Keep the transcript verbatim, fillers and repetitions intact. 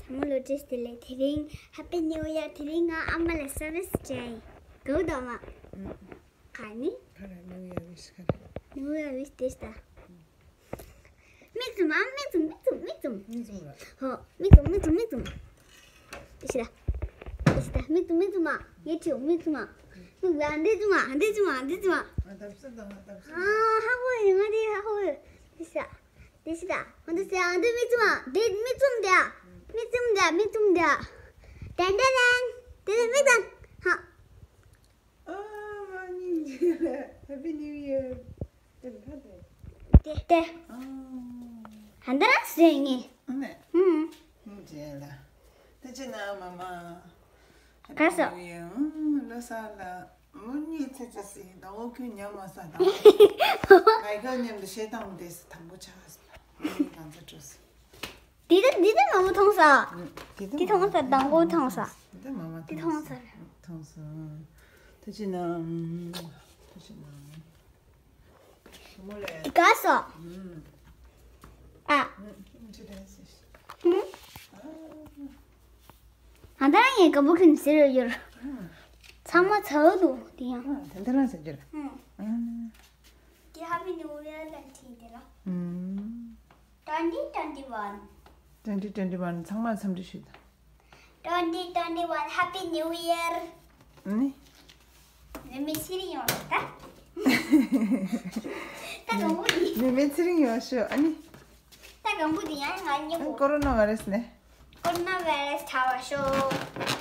ཚང་མ་ལོ་བཀྲ་ཤིས་བདེ་ལེགས། དེ་རིང་Happy New Year། དེ་རིང་ང་ཨ་མ་ལ་སར་བི་སི་བྱས་ཡིན། དགའ་པོ་འདུག་ཨ་མ། ཨུམ། ག་ནི། ག་རེ། New Year wish ག་རེ། New Year wish དེ་ཤི་ད། མིག་བཙུམ་ཨ། མིག་བཙུམ། མིག་བཙུམ། མིག་བཙུམ། མིག་བཙུམ་ར། ཧོ། མིག་བཙུམ། མིག་བཙུམ། མིག་བཙུམ། དེ་ཤི་ད། དེ་ཤི་ད། མིག་བཙུམ། མིག་བཙུམ་མ། ངའི་ཁྲིའུ། མིག་བཙུམ་མ། མིག་བཙུམ་མ། འདི་བཙུམ་མ། འདི་བཙུམ་མ། འདི་བཙུམ་མ། ཨ། ཧ་གོ་ཡོད། ང་འདི་ཧ་གོ་ཡོད། དེ་ཤི་ད། དེ་ཤི་ད། འོ་འདི་ཟེར། ཨ། འདི་མིག་བཙུམ་མ། འདི་མིག་བཙུམ་དེ། མིག་བཙུམ་དེ། མིག་བཙུམ་དེ། ཏན་ཏན་ཏན། དེ་ནས་མིག་བཙུམ། ཧ། ཨ་མ་ནི། Happy New Year། དེ་ལ་དེ། དེ་དེ། ཨ། ཧ་འདི་ར་ཟེར་ངེས། ཨ་ནི། ཧུམ། ཧུམ་དེ་ལ། དེ་ཅི་ན་མ་མ། ག་ས། Happy New Year། ཨང་། ལོ་གསར་ལ། མོ་གཉིས་ཚེ་ཚེ་སི་དང་འོ་ཁྱོད་ཉམས་མ་ས་དང་། ངའི་ག་མཉམ་དུ་བཤད་སྟངས་དེ་སི་དང་པོ་ཆགས་སི། མོ་གཉིས་གང་ཚ་སྤྲོ་སི། འདི་ད་འདི་ད་མང་པོ་མཐོང་ས། འདི་ད་འདི་མཐོང་ས། དང་པོ་མཐོང་ས། འདི་མང་མ་འདི་མཐོང་ས། མཐོང་ས། ཐུགས་རྗེ་གནང་། ཐུགས་རྗེ་གནང་། མོ་ལས། འདི་ག་ས། ཨ། ཨ། ཨ་ད་ཡིན་ག་བུ་ཁིན་ཟེར་ཡོད། ཚང་མ་ཚ་བོ་འདུག་དེ་ཡང་། ཨ། དེ་འདྲ་རང་ཟེར་རྒྱུ་རེད། ཨ། དེ་Happy New Year ལ་བྲིས་དེ་ལ། ཨུམ། Twenty twenty-one། Twenty twenty-one ཚང་མ་འཚམས་འདྲི་ཞུས་དང་། Twenty twenty-one Happy New Year། ནི། མེ་མེ་ཚེ་རིང་ཡོང་ད། ད་གང་པོ་ཡིན། མེ་མེ་ཚེ་རིང་ཡོང་ཤོག་ཨ་ནི། ད་གང་པོ་དེ་ཡང་ང་གཉིས་པོ། ཀོ་རོ་ན་བྷ་རེ་སི་ནས། ཀོ་རོ་ན་བྷ་རེ་སི་ཐར་བ་ཤོག